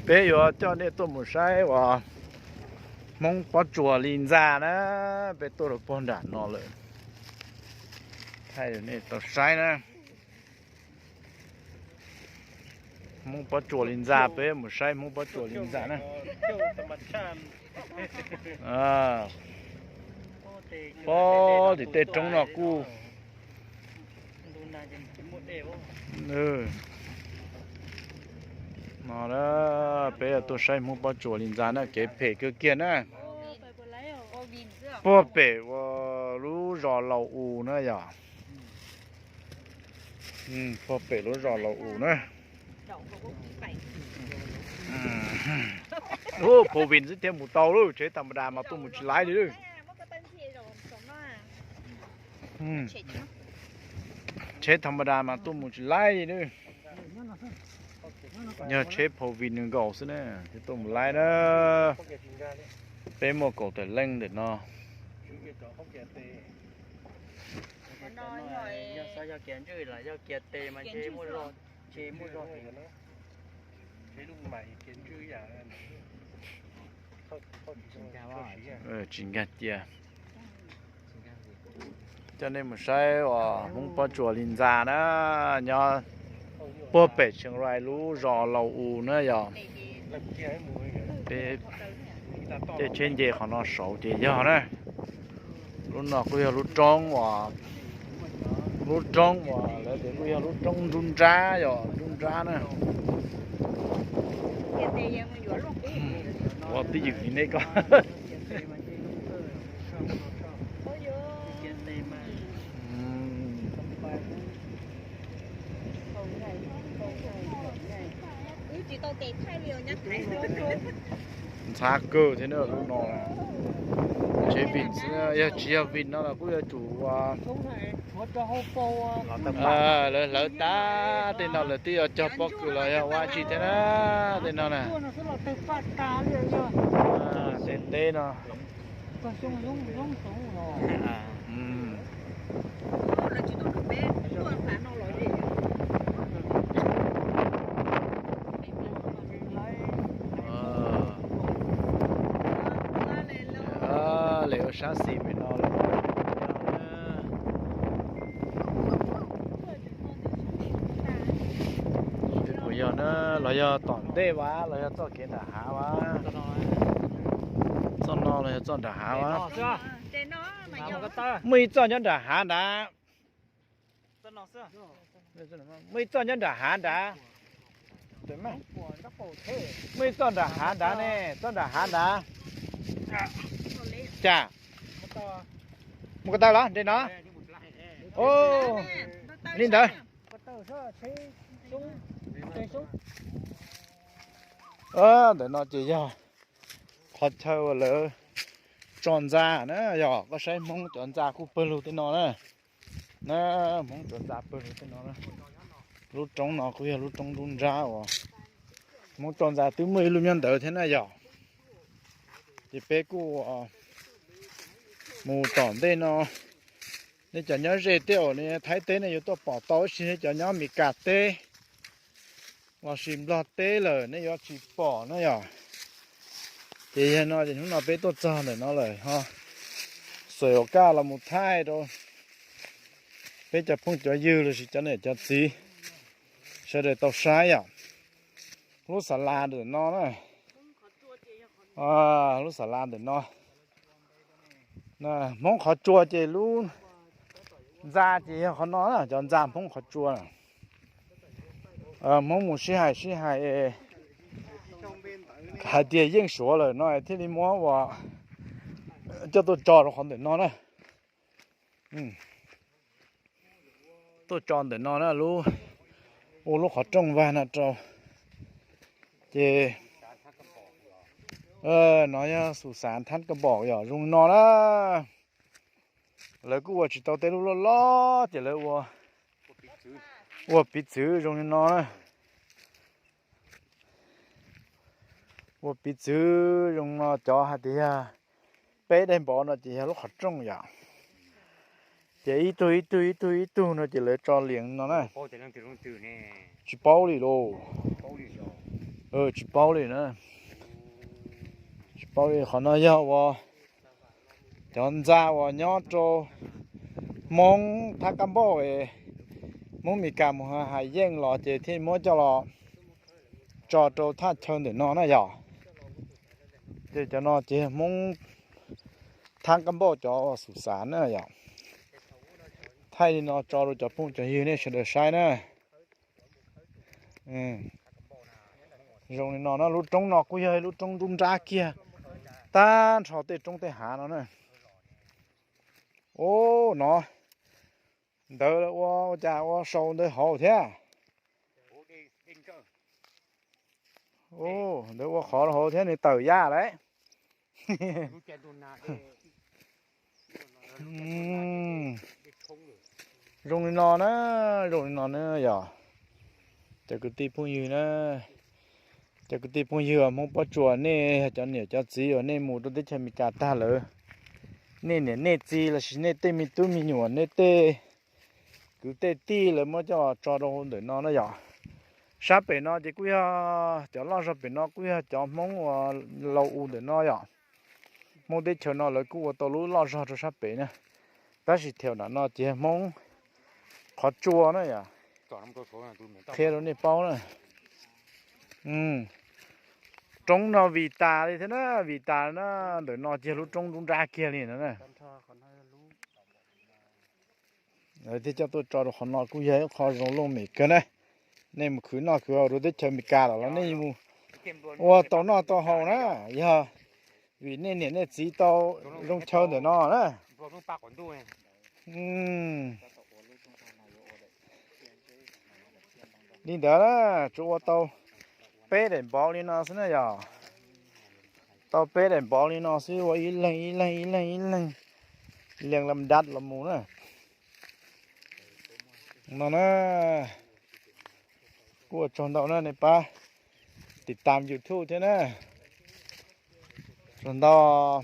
Peb yuav coj nej tuaj mus saib uas Hmoob Pob Tsuas li ntxa na. Peb tuaj rau pog nram no lawm, thaij nej tau saib na. Hmoob Pob Tsuas li ntxa, peb mus saib Hmoob Pob Tsuas li ntxa na. Pob tim tej roob no kuj no, peb tuaj saib Hmoob Pob Tsuas li ntxa na, kev phem kawg kiag na. Puag pem ua lub zos Laus Us na yom. Puag pem lub zos Laus Us na. Phau Vin xwb thiaj mus tau lawm, tsheb tham ma das mas tuaj mus tsis laib li. Tsheb tham ma das mas tuaj mus tsis laib li. Yog tsheb Phau Vin nkaus xwb na, thiaj tuaj mus laib na. Peb muaj kaum tawm leej ntawm no. Tsis nkag cia. Coj nej mus saib uas Hmoob Pob Tsuas li ntxa na, nyob puag pem Chiang Rai lub zos Laus Us na yom. Peb tej tsheb nce qhov no saud ces yog na. Lub no kuj yog lub roob uas, lub roob uas lawv tias kuj yog lub roob nruab nrab, yog nruab nrab na. Ua twj ywm li nej ko. Ntxhab kawg thiab na lub no. Tsheb Vin xwb, yog tsis yog Vin no los kuj yuav tsum ua, lawv hlawv tag tej no lawv twb yuav cog pob kws los yog ua tsi thiab na, tej no na. Tej teb no. Lawv ua sab xis pem no lawm. Puas yog na, los yog tom ntej vas los yog txoj kev nram hav vas? Txoj no los yog txoj nram hav vas? Muaj ib txoj nyob nram hav nrad. Muaj ib txoj nyob nram hav nrad. Muaj ib txoj nram hav nrad ne, txoj nram hav nrad. Cas mus ko taw los nres no. Li ntawd. Ntawm no ces yog qhov chaw uas lawv tso ntxa na, yog koj saib Hmoob cov ntxa kuj pawg lug tej no na. Na, Hmoob cov ntxa pawg lug tej no na. Lub roob no kuj yog lub roob nruab nrab uas Hmoob tso ntxa twb muaj ib lub nyob ntawd thiab na yom. Ces peb kuj mus tom ntej no, nej cov nyob ze teb uas Thaib teb nej yuav tuaj pom tau, tab sis nej cov nyob Amelikas teb los sis Nplog teb lawm nej yuav tsis pom na yom. Ces yog no ces hnub no peb tuaj txog ntawm no lawm ho, xuas ua kaj los mus thaij rau peb cov phooj cov ywg los sis cov niam cov txiv sawv daws tau saib yom. Lub xas las ntawm no na, lub xas las ntawm no. Hmoob qhov tsua ces lub ntxa ces yog qhov no, cov ntxa Hmoob qhov tsua. Hmoob mus sib hais sib hais hais tias yeej suav lawm no thiaj li muab ua coj tuaj tso rau qhov ntawm no na. Tuaj tso ntawm no na, lub, ua lub qhov rooj vag no rau. Ces no yog xus xav thab kab npom yom, zoo no na. Lawv kuj ua tsis tau tej lub loj loj ces lawv ua, ua piv txwv zoo li no na. Ua piv txwv zoo no, cov hais tias yog peb daim npov no ces yog lub qhov rooj yom. Ces ib tug ib tug ib tug ib tug no ces lawv tso lias no na. Tsis paub li lauj. Tsis paub li na. Tsis paub li, qhov no yog uas cov ntxa uas nyob rau Hmoob thab kab npauj, Hmoob Mes Kas mus hais yeej los ces thiaj muab coj los tso rau thaj chaw ntawm no na yom. Ces cov no ces Hmoob thab kab npauj cov xus xav na yom. Thaij li no tso rau cov phooj cov ywg nej sawv daws saib na. Zoo li no na, lub roob no kuj yog lub roob nruab nrab kiag tag nrho tej roob tej hav no na. Ub, no ntawd ua, ua cas ua sau ntawd hauv thiab? Ntawd ua qhov hauv thiab, nws tawm yaj lawm. Zoo li no na, zoo li no na yom. Cov kwv tij phooj ywg na, cov kwv tij phooj ywg Hmoob Pob Tsuas, nej cov niam cov txiv uas nej mus rau teb chaws Amelikas tag lawm, nej niam nej txiv lossis nej tej me tub me nyuam, nej tej kwv tej tij lawv muab coj tso rau ntawm no na yom. Sab pem no ces kuj yog cov loj zog pem no kuj yog cov Hmoob uas laus u ntawm no yom. Hmoob teb chaws no lawv kuj ua tau lub loj zog rau sab pem na. Tab sis thaum nram no ces Hmoob qhov tsua na yom. Qhia rau nej paub na. Roob no vim tas li thiab na, vim tas na, ntawm no ces lub roob nruab nrab kiag li no na. Lawv thiaj coj tuaj tso rau qhov no kuj yog ib qho zoo looj mem kawg na. Nej mus khwv noj khwv haus rau teb chaws Amelikas los los nej mus ua tau noj tau haus na, yog vim nej niam nej txiv tau zoo chaw ntawm no na. Li ntawd na, tsuas ua tau peb daim npav li no xwb na yom. Tau peb daim npav li no xwb, ua ib leeg ib leeg ib leeg ib leeg, leej lam dab los mus na. No na, kuj ua tsaug ntau na, nej pab tiv tam YouTube thiab na. Tsaug ntau.